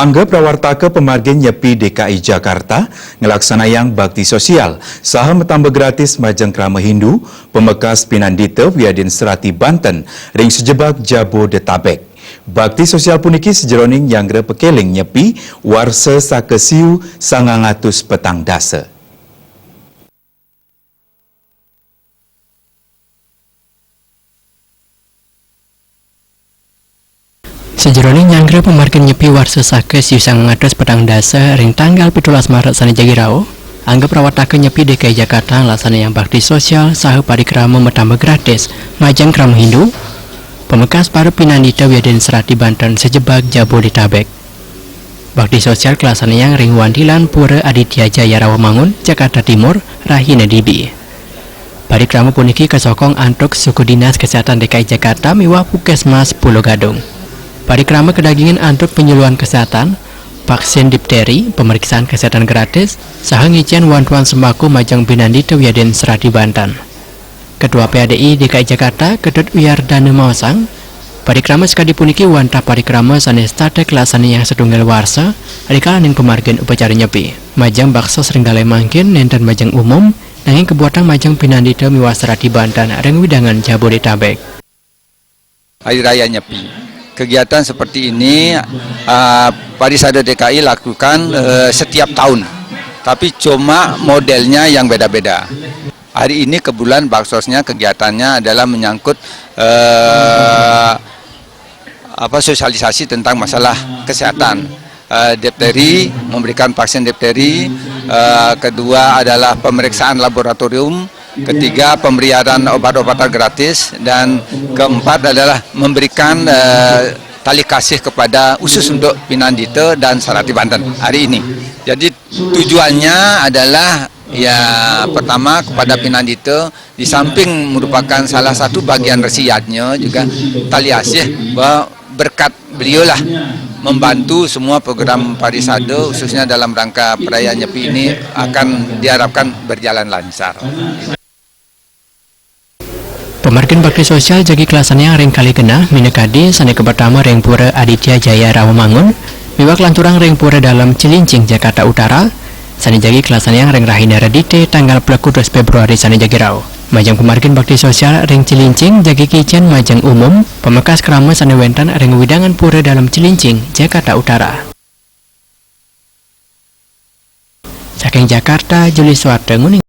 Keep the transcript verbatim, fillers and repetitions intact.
Angga prawartaka pamargin nyepi D K I Jakarta nglaksanayang bakti sosial saha matamba gratis majeng krama Hindu, pamekas pinandita wiadin serati Banten ring sajebag Jabodetabek. Bakti sosial puniki sajeroning nyanggra pakeling nyepi warsa saka siu sangang atus petang dasa. Sajeroning nyanggra pamargin nyepi warsa saka siu sangang atus petang dasa ring tanggal pitulas Maret sane jagi rauh, angga prawartaka nyepi D K I Jakarta nglaksanayang bakti sosial saha parikrama matamba gratis majeng krama Hindu, pamekas para pinandita wiadin serati Banten sajebag Jabodetabek. Bakti sosial kalaksanayang ring wantilan Pura Aditya Jaya Rawamangun, Jakarta Timur, rahina dibi. Parikrama puniki kasokong antuk suku Dinas Kesehatan D K I Jakarta miwah Puskesmas Pulo Gadung. Parikrama kadagingan antuk penyuluhan kesehatan, vaksin dipteri, pemeriksaan kesehatan gratis, saha ngicen wantuan sembako majeng pinandita wiadin serati Banten. Ketua P A D I D K I Jakarta, Ketut Wiyardana maosang, parikrama sakadi puniki wantah parikrama sane setata kalaksanayang satunggal warsa, rikalaning pamargin upacara nyepi. Majeng baksos ring dalem mangkin nenten majeng umum, nanging kabuatang majeng pinandita miwah serati Banten ring wewidangan Jabodetabek. Hari Raya Nyepi. Kegiatan seperti ini, ah, Parisada D K I lakukan, eh, setiap tahun, tapi cuma modelnya yang beda-beda. Hari ini kebetulan baksosnya, kegiatannya adalah menyangkut, eh, apa, sosialisasi tentang masalah kesehatan. Eh, dipteri, memberikan vaksin dipteri, eh, kedua adalah pemeriksaan laboratorium, ketiga pemberian obat-obatan gratis, dan keempat adalah memberikan, eh, tali kasih kepada, khusus untuk pinandita dan serati Banten hari ini. Jadi tujuannya adalah, ya, pertama kepada pinandita, di samping merupakan salah satu bagian resi yadnya, juga tali asih bahwa berkat beliaulah membantu semua program parisada, khususnya dalam rangka perayaan Nyepi ini, akan diharapkan berjalan lancar. Pamargin bakti sosial jagi kalaksanayang ring kalih genah, minakadi sane kapertama ring Pura Aditya Jaya Rawamangun, miwah kalanturang ring Pura Dalem Cilincing, Jakarta Utara, sane jagi kalaksanayang ring rahina Redite tanggal plekutus Februari sane jagi rauh. Majeng pamargin bakti sosial ring Cilincing jagi kicen majeng umum, pamekas krama sane wenten ring wewidangan Pura Dalem Cilincing, Jakarta Utara. Saking Jakarta, Juli Suwarte nguning.